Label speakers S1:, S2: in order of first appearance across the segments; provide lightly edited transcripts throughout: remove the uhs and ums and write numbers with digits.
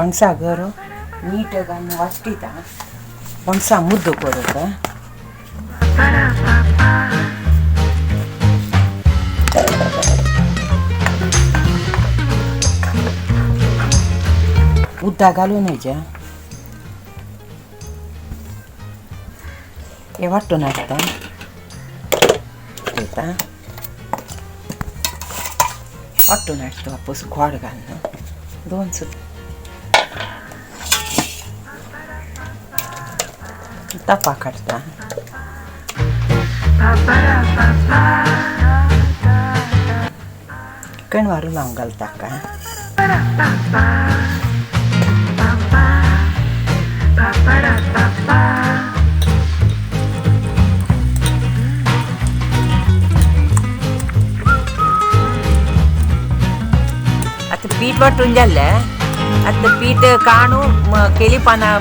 S1: पणसा घर मीठ घालून वाटिता पणसा मुद्दो करूंक. उदक घालून हेज्या हे वांटून हाडटा घेता वांटून हाडटा वापस गोड घालून दोन सुद्दां तपा काडटा. कणवारू लावून घालता का. आता पीठ वाटून जाल्लें. आतां पीठ काणू केली पानां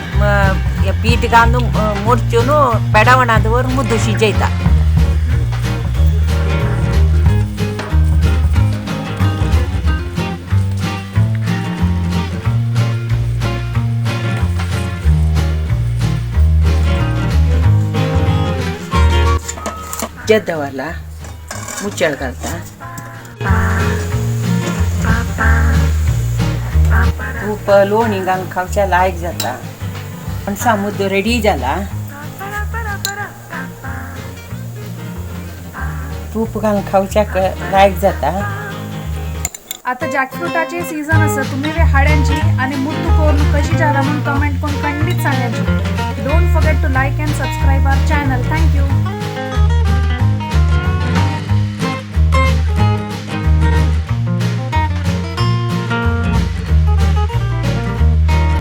S1: पीठ घालून मोडचून पेडावणा दवर मुद्दो शिजयता. दवरला मुचळ घालता. तूप लोणी घालून खावच्या लायक जाता. पणसा मुद्दो रेडी जाला. तूप घालून खावच्याक लायक जाता.
S2: आता जॅकफ्रुटाचे सीझन आसा, तुम्ही वे हाड्यांची आणि मुद्दो करून कशी जाला म्हणून कमेंट करून खंडीत सांगायची. Don't forget to like and subscribe our channel. Thank you.